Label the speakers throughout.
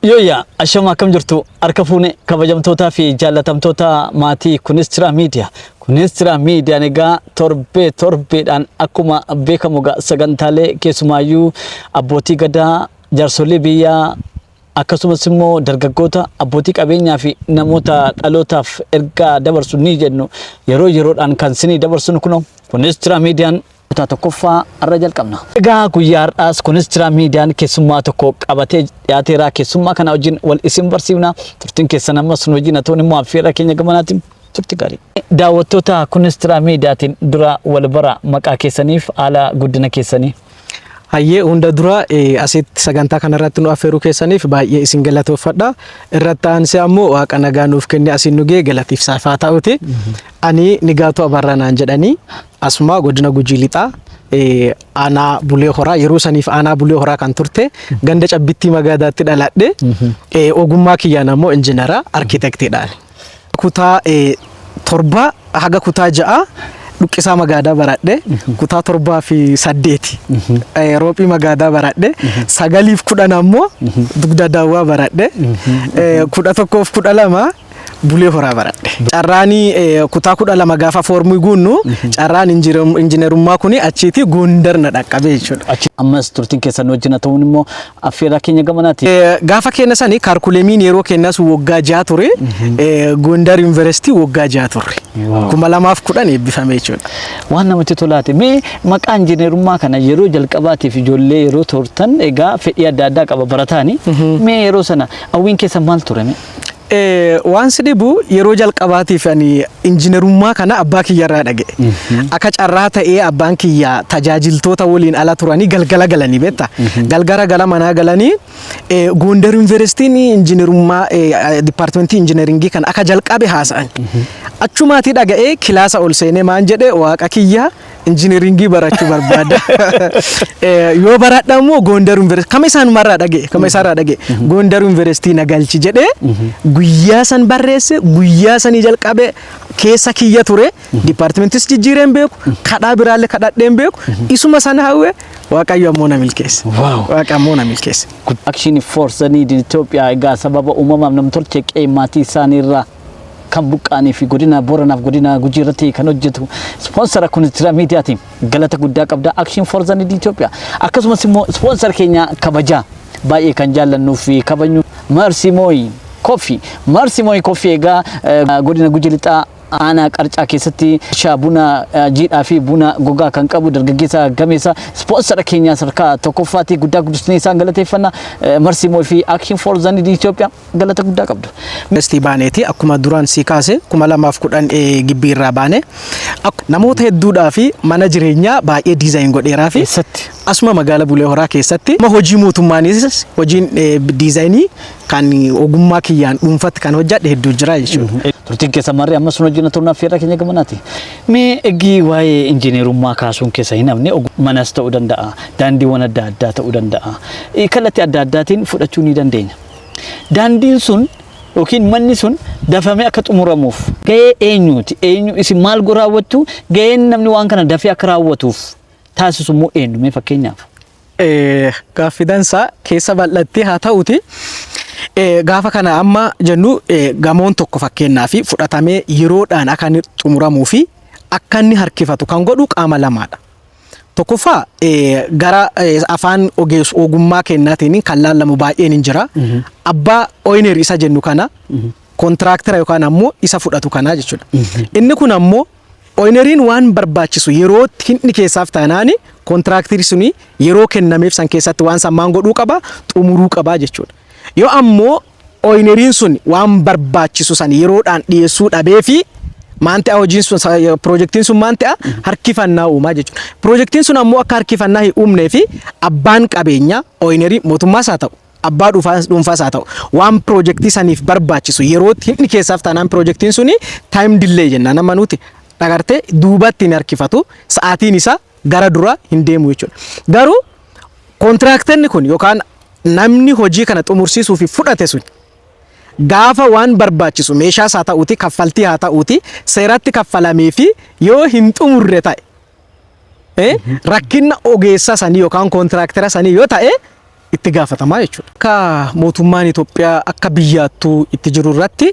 Speaker 1: Yooyyaa ashama, akkam jirtu? Harka fuune, kabajamtootaa fi jaallatamtoota maatii Kunis Jira Miidiyaa. Kunis Jira Miidiyaan egaa torbee torbeedhaan akkuma beekamu egaa sagantaalee keessumaayyuu abbootii gadaa, jaarsolii biyyaa, akkasumas immoo dargaggoota, abbootii qabeenyaa fi namoota dhalootaaf ergaa dabarsu ni jennu yeroo yeroodhaan kan sinii dabarsinu kunoo Kunis Jira Miidiyaan kutaa tokkoffaa har'a jalqabna. Egaa guyyaa har'aas Kunis Jira Miidiyaan keessummaa tokko qabatee dhiyaateera. Keessummaa kana wajjin wal isin barsiifna. Turtiin keessan ammas nu wajjin haa ta'uun immoo affeerra keenya gamanaatiin turti gaarii. Daawwattoota Kunis Jira Miidiyaatiin dura wal bara, maqaa keessaniif haala guddina keessanii.
Speaker 2: Hayyee, hunda dura asitti sagantaa kanarratti nu affeeruu keessaniif baay'ee isin galatoofadha. Irratti aansee ammoo Waaqa nagaa nuuf kenne asiin nu ga'e galatiif saafaa ta'uti. Ani Nigaatuu Abarraa naan jedhanii, asuma godina Gujii Lixaa, aanaa Bulee Horaa, yeroo saniif aanaa Bulee Horaa kan turte, ganda Cabbittii Magaadaatti dhaladhe. Ogummaa kiyyaan ammoo injinara arkitektiidhaan. Kutaa 7 haga kutaa 6 Dhuqqisaa Magaadaa baradhe. Kutaa 7 fi 8 Roophii Magaadaa baradhe. 9f 10 ammoo Dugda Daawwaa baradhe. 11f 12 Bulee Horaa baradhe. Carraanii kutaa 12 gaafa foormii guunnu carraan injinerummaa kuni achiiti Gondar na dhaqqabe jechuudha.
Speaker 1: Achi ammas turtiin keessan wajjin haa ta'uun immoo affeerraa keenya gamanaati.
Speaker 2: Gaafa keenya sani kaarkuleemiin yeroo keenyas waggaa 6 ture. Gondar Yuunivarsiitii waggaa 6 turre. 2010 eebbifame jechuudha.
Speaker 1: Waan namatti tolaati. Mee maqaa injineerummaa kana yeroo jalqabaatiif ijoollee yeroo turtan, egaa fedhii adda addaa qaba barataani. Mee yeroo sana hawwiin keessan maal ture mee?
Speaker 2: Waan si dhibu, yeroo jalqabaatiif ani injinerummaa kana abbaa kiyyarraa dhaga'e. Akka carraa ta'ee abbaan kiyya tajaajiltoota waliin ala turanii galgala galanii beekta. Galgala gara manaa galanii Gondar Yuunivarsiitiin injinerummaa, dipaartimentii injineringii kan akka jalqabe haasa'an. Achumaatii dhaga'ee kilaasa ol seenee maan jedhee, "Waaqa kiyya, injineringii barachuu barbaada. Yoo baradha immoo Gondar Yuunivarsiitii kama isaanumarraa dhaga'e, kama isaarraa dhaga'e, Gondar Yuunivarsiitii na galchi" jedhee guyyaa san barreesse. Guyyaa sanii jalqabe keessa kiyya ture. Dipaartimentis jijjiireen beeku, kadhaa biraallee kadhadheen beeku, isuma sana hawwe. Waaqayyo ammoo na milkeesse. Waaqa ammoo na milkeesse.
Speaker 1: Action for the Need in Itoophiyaa egaa sababa uumamaaf namtolchee qe'ee maatii isaanii irraa kan buqqaanii fi godina Booranaaf godina Gujii irratti kan hojjetu ispoonsara Kunis Jira Miidiyaatiin galata guddaa qabda Action for the Need Itoophiyaa. Akkasumas immoo ispoonsara keenya kabajaa baay'ee kan jaallannuu fi kabajnu Mercy Mooyi Coffee. Mercy Mooyi Coffee egaa godina Gujii Lixaa, aanaa Qarcaa keessatti shaa buna jiidhaa fi buna gogaa kan qabu dargaggeessa gameessa ispoonsara keenya sadarkaa tokkoffaatti guddaa guddisnee isaan galateeffanna. Mercy Mooyi fi Action for the Need Itoophiyaa galata guddaa qabdu.
Speaker 2: Yuunivarsiitii baaneeti akkuma duraan sii kaase 2010 gibbii irraa baane. Namoota hedduudhaa fi mana jireenyaa baay'ee design godheeraa fi
Speaker 1: Eessatti?
Speaker 2: Asuma magaala Bulee Horaa keessatti. Amma hojii mootummaanis hojiin diizaayinii kan ogummaa kiyyaan dhuunfatti kan hojjedhe hedduu jira jechuudha.
Speaker 1: Turtiin keessa marree ammas sun hojii turnaaf feerra keenya gamanaati. Mee eggii waa'ee injineerummaa kaasuun keessa hin hafne, manas ta'uu danda'a, daandiiwwan adda addaa ta'uu danda'a. Kallattii adda addaatiin fudhachuu ni dandeenya. Daandiin sun yookiin manni sun dafamee akka xumuramuuf gahee eenyuuti? Eenyu isin maal raawwattu? Gaheen namni waan kana dafee akka raawwatuuf taasisu immoo eenyu mee fakkeenyaaf?
Speaker 2: Gaaffii dansaa keessa bal'attee haa ta'uti. Gaafa kana amma jennu, gamoon tokko fakkeenyaaf fudhatamee yeroodhaan akka inni xumuramuu fi akka inni harkifatu kan godhu qaama lamaadha. Tokkoffaa, gara afaan ogeessu ogummaa kennaatiin kan laallamu baay'een hin jira. Abbaa owner isa jennu kana, kontiraaktara yookaan ammoo isa fudhatu kana jechuudha. Inni kun ammoo owneriin waan barbaachisu yerootti hin keessaa taanaani kontiraaktirri suni yeroo kennameef san keessatti waan san maan godhuu qaba, xumuruu qaba jechuudha. Yoo ammoo owneriin sun waan barbaachisu san yeroodhaan dhiyeessuu dhabee fi maan ta'a, hojiin sun, piroojeektiin sun maan ta'a, harkifannaa uumaa jechuudha. Piroojeektiin sun ammoo akka harkifannaa hin uumnee fi abbaan qabeenyaa ownerii mootummaas haa ta'u, abbaa dhuunfaas haa ta'u, waan piroojeektii saniif barbaachisu yerootti hin keessaaf taanaan piroojeektiin suni time delay jenna nama nuti dhagartee duubatti hin harkifatu, sa'aatiin isaa gara dura hin deemu jechuudha. Garuu kontiraaktarni kun yookaan namni hojii kana xumursiisuu fi fudhate sun gaafa waan barbaachisu, meeshaas haa ta'uuti, kaffaltii haa ta'uuti, seeratti kaffalamee fi yoo hin xumurre ta'e, rakkina ogeessa sanii yookaan kontiraaktara sanii yoo ta'e itti gaafatamaa jechuudha. Akka mootummaan Itoophiyaa akka biyyaattuu itti jiru irratti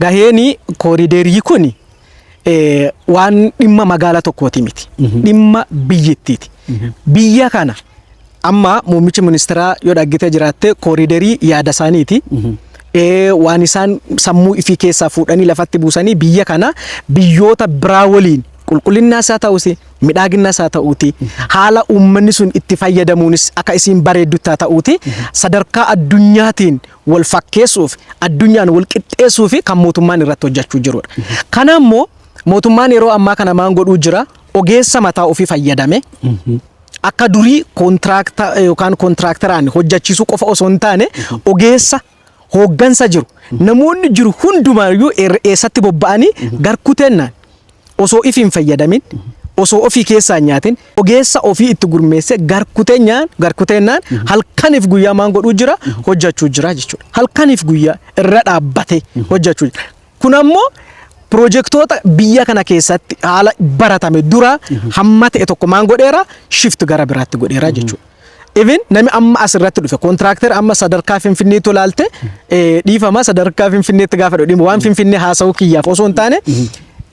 Speaker 2: gaheen kooriiderii kun waan dhimma magaalaa tokkooti miti. Dhimma biyyattiiti. Biyya kana amma muummichi ministeeraa yoo dhaggitee jiraatte kooriiderii yaada isaaniiti. Waan isaan sammuu ifii keessaa fuudhanii lafatti buusanii biyya kana biyyoota biraa waliin qulqullinna isaa ta'us, midhaagina isaa ta'uuti, haala uummanni sun itti fayyadamuunis akka isiin bareeddutti haa ta'uuti, sadarkaa addunyaatiin wal fakkeessuuf, addunyaan wal qixxeessuuf kan mootummaan irratti hojjechuu jirudha. Kana immoo mootummaan yeroo ammaa kana maan godhuu jira? Ogeessa mataa ofii fayyadame, akka durii kontiraakta yookaan kontiraaktaraan hojjechiisuu qofa osoo hin taane, ogeessa hooggansa jiru, namoonni jiru hundumaayyuu eessatti bobba'anii garkuteennaan osoo if hin fayyadamin, osoo ofii keessaa hin nyaatin, ogeessa ofii itti gurmeesse garkuteennaan garkuteennaan halkaniif guyyaa maan godhuu jira? Hojjechuu jira jechuudha. Halkaniif guyyaa irra dhaabbate hojjechuu jira. Kun ammoo piroojeektoota biyya kana keessatti haala baratame dura hamma ta'e tokko maan godheera? Shift gara biraatti godheera jechuudha. Even nami amma asirratti dhufe kontiraakter amma sadarkaa Finfinneetti olaalte, dhiifama, sadarkaa Finfinneetti gaafa dhufe waan Finfinnee haasa'uu kiyyaaf osoo hin taane,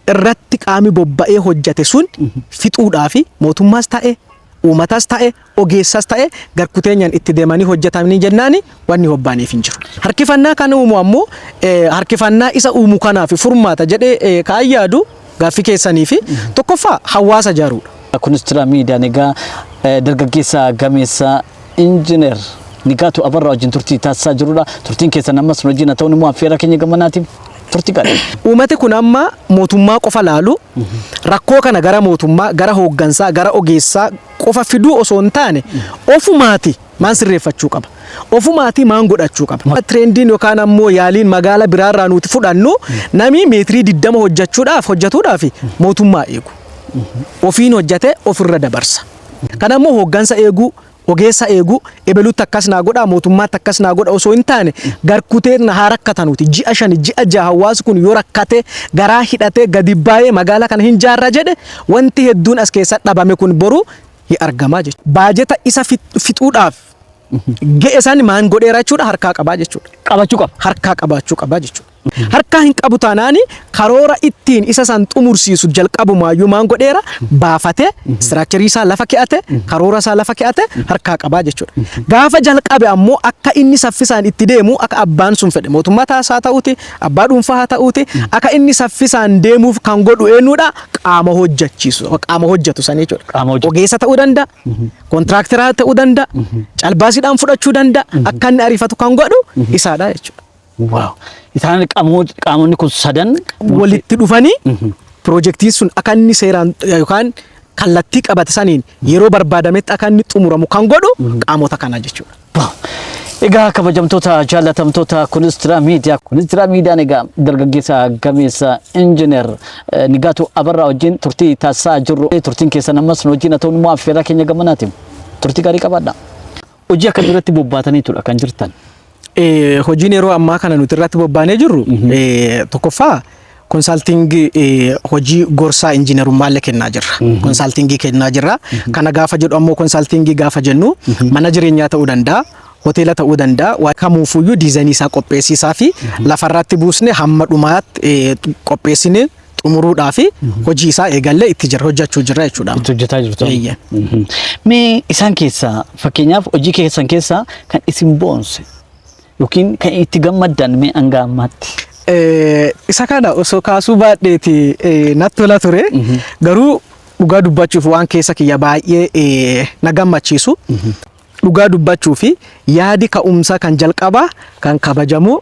Speaker 2: irratti qaami bobba'ee hojjate sun fixuudhaa fi mootummaas ta'e, uummatas ta'e, ogeessas ta'e garkuteenyaan itti deemanii hojjetamanii jennaani wanni hobbaaniif hin jiru. Harkifannaa kan uumu ammoo, harkifannaa isa uumu kanaaf furmaata jedhee kaan yaadu gaaffii keessanii fi tokkoffaa hawaasa ijaaruudha.
Speaker 1: Kunis jira miidiyaan egaa dargaggeessa gameessa Injiinar Nigaatu Abarraa wajjin turtii taasisaa jirudha. Turtiin keessan ammas nu wajjin haa ta'uun immoo affeera keenya gamanaatiif turtii gaarii.
Speaker 2: Uummati kun amma mootummaa qofa laalu, rakkoo kana gara mootummaa, gara hooggansaa, gara ogeessaa qofa fiduu osoo hin taane, ofumaati maan sirreeffachuu qaba. Ofumaati maan godhachuu qaba. Trendiin yookaan ammoo yaaliin magaala biraarraa nuti fudhannu, nami meetirii 20 hojjetuudhaaf mootummaa eegu. Ofiin hojjete ofirra dabarsa. Kana immoo hooggansa eeguu, ogeessa eeguu, ebelutti akkas naa godha, mootummaatti akkas naa godha osoo hin taane, garkutee na haa rakkatanuuti. Ji'a 5, ji'a 6 hawaasi kun yoo rakkate, garaa hidhatee gadi baay'ee magaalaa kana hin jaarra jedhe, wanti hedduun as keessa dhabame kun boru hin argamaa jechuudha. Baajeta isa fixuudhaaf ga'e san maan godheera jechuudha? Harkaa qabaa jechuudha.
Speaker 1: Qabachuu qaba.
Speaker 2: Harkaa qabaachuu qabaa jechuudha. Harkaa hin qabu taanaani karoora ittiin isa san xumursiisu jalqabumaayyuu maan godheera? Baafate, structurii isaa lafa ke'ate, karoora isaa lafa ke'ate, harkaa qabaa jechuudha. Gaafa jalqabe ammoo akka inni saffisaan itti deemu, akka abbaan sun fedhe, mootummaa taasaa ta'uuti, abbaa dhuunfaa haa ta'uuti, akka inni saffisaan deemuuf kan godhu eenyudha? Qaama hojjechiisu, qaama hojjetu san jechuudha.
Speaker 1: Qaama hojjetu.
Speaker 2: Ogeessa ta'uu danda'a, kontiraaktaraa ta'uu danda'a, calbaasiidhaan fudhachuu danda'a, akka inni ariifatu kan godhu isaadha jechuudha.
Speaker 1: Wow. Isaan qaamonni kun sadan
Speaker 2: walitti dhufanii piroojeektiin sun akka inni seeraan yookaan kallattii qabate saniin yeroo barbaadametti akka inni xumuramu kan godhu qaamota kana jechuudha.
Speaker 1: Wow. Egaa kabajamtoota jaallatamtoota kunis jira miidiyaa, kunis jira miidiyaan, egaa dargaggeessa gameessa Injiinar Nigaatu Abarraa wajjin turtii taasisaa jirru. Turtiin keessan ammas nu wajjin haa ta'uun immoo affeerraa keenya gamanaatiin turtii gaarii qabaadha. Hojii akkamii irratti bobbaataniitudha kan jirtan?
Speaker 2: Hojiin yeroo ammaa kana nuti irratti bobbaanee jirru, tokkoffaa consultingii, hojii gorsaa injiinarummaallee kennaa jirra. Consultingii kennaa jirra. Kana gaafa jedhu ammoo, consultingii gaafa jennu, mana jireenyaa ta'uu danda'a, hoteela ta'uu danda'a. Waan kamuufuyyuu designii isaa qopheessiisaa fi lafarratti buusne hamma dhumaatti qopheessine xumuruudhaa fi hojii isaa eegallee itti jira, hojjechuu jirra jechuudha.
Speaker 1: Itti hojjetaa jirtu.
Speaker 2: Eeyye.
Speaker 1: Mee isaan keessaa, fakkeenyaaf hojii keessan keessaa kan isin boonse yookiin kan itti gammaddan mee hanga ammaatti?
Speaker 2: Isa kana osoo kaasuu baadheeti natti tola ture. Garuu dhugaa dubbachuuf waan keessa kiyya baay'ee na gammachiisu. Dhugaa dubbachuu fi yaadi ka'umsaa kan jalqabaa kan kabajamu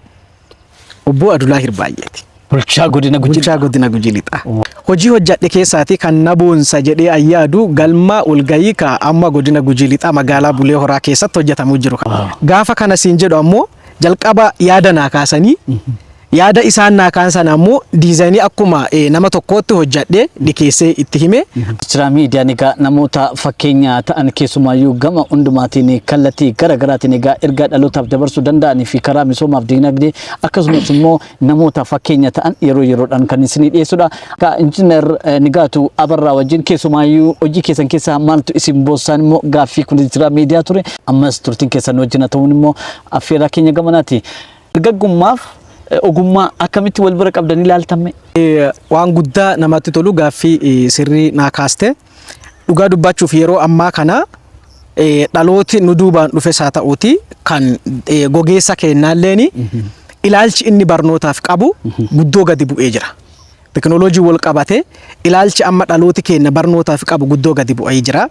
Speaker 2: obbo Adulaa Hirbaayyeeti.
Speaker 1: Bulchaa godina Gujii.
Speaker 2: Bulchaa godina Gujii Lixaa. Hojii hojjadhe keessaati kan na boonsa jedhee ayyaadu galma walgayii ka amma godina Gujii Lixaa magaalaa Bulee Horaa keessatti hojjetamuu jiru. Gaafa kana siin jedhu ammoo, jalqaba yaada naa kaasanii, Yaada isaan naa kaan sana ammoo diizaayinii akkuma nama tokkootti hojjadhee dhikeessee itti hime.
Speaker 1: Jira miidiyaan egaa namoota fakkeenya ta'an, keessumaayyuu gama hundumaatiin kallattii gara garaatiin egaa ergaa dhalootaaf dabarsuu danda'anii fi karaa misoomaaf dinagdee, akkasumas immoo namoota fakkeenya ta'an yeroo yeroodhaan kan isinii dhiyeessudha. Egaa Injiinar Nigaatu Abarraa wajjin keessumaayyuu hojii keessan keessaa maaltu isin boonsaan immoo gaaffii kun jira miidiyaa ture. Ammas turtiin keessan wajjin ta'uun immoo affeerraa keenya gamanaati. Dargaggummaaf ogummaa akkamitti wal bira qabdanii ilaaltamme?
Speaker 2: Waan guddaa namatti tolu gaaffii sirrii naa kaaste. Dhugaa dubbachuuf, yeroo ammaa kana dhalooti nu duubaan dhufes haa ta'uuti, kan gogeessa kennaalleen ilaalchi inni barnootaaf qabu guddoo gadi bu'ee jira. Teknooloojii wal qabate ilaalchi amma dhalooti keenya barnootaaf qabu guddoo gadi bu'ee jira.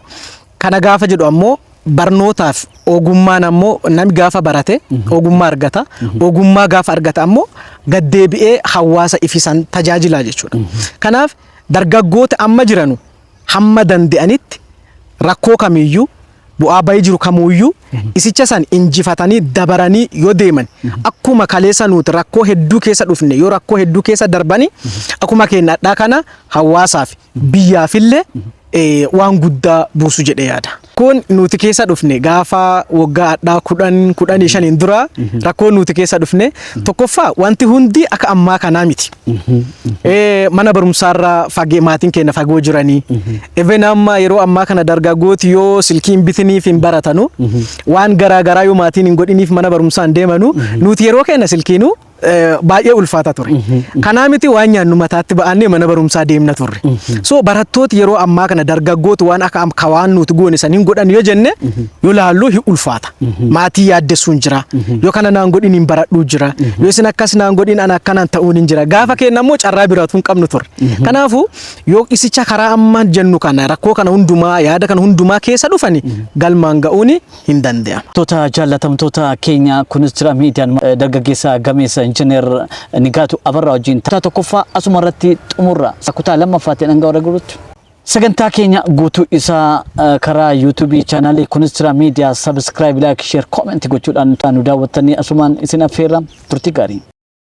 Speaker 2: Kana gaafa jedhu ammoo barnootaaf ogummaan ammoo namni gaafa barate ogummaa argata. Ogummaa gaafa argata ammoo gaddeebi'ee hawaasa ifisan tajaajilaa jechuudha. Kanaaf dargaggoota amma jiranu hamma danda'anitti rakkoo kamiyyuu, bu'aa bahii jiru kamuyyuu isicha san injifatanii dabaranii yoo deeman, akkuma kaleessa nuti rakkoo hedduu keessa dhufne yoo rakkoo hedduu keessa darbanii, akkuma keenya adhaa kana hawaasaaf biyyaafillee waan guddaa buusu jedhee yaada. Kun nuti keessa dhufne gaafa waggaa adhaa 10, 15n dura rakkoon nuti keessa dhufne, tokkoffaa wanti hundi akka ammaa kanaa miti. Mana barumsaarraa fagee, maatiin keenya fagoo jiranii. Even amma yeroo ammaa kana dargaggooti yoo silkii hin bitiniif hin baratanu, waan garaa garaa yoo maatiin hin godhiniif mana barumsaa hin deemanu. Nuti yeroo keenya silkiinuu baay'ee ulfaata ture. Kanaa miti, waan nyaannu mataatti ba'annee mana barumsaa deemna turre. So barattooti yeroo ammaa kana, dargaggooti, waan akka ka waan nuti goone san hin godhan yoo jenne yoo laallu hin ulfaata. Maatii yaaddessuun jira. Yoo kana naan godhin hin baradhuu jira. Yoo isin akkas naan godhin ana akkanaan ta'uun hin jira. Gaafa keenya immoo carraa biraatu hin qabnu ture. Kanaafuu yoo isicha karaa amma jennu kana, rakkoo kana hundumaa, yaada kana hundumaa keessa dhufani galmaan ga'uun hin danda'ama.
Speaker 1: Toota jaallatamtoota keenya, kunis jira miidiyaan dargaggeessa gameessa Injiinar Nigaatu Abarraa wajjin kutaa tokkoffaa asuma irratti xumurra. Kutaa lammaffaatiin hanga warra gurutti. Sagantaa keenya guutuu isaa karaa yuutuubii chaanaalii kunis jira miidiyaa subscribe, like, share, comment gochuudhaan nu daawwattanii asumaan isin affeerra. Turtii gaarii.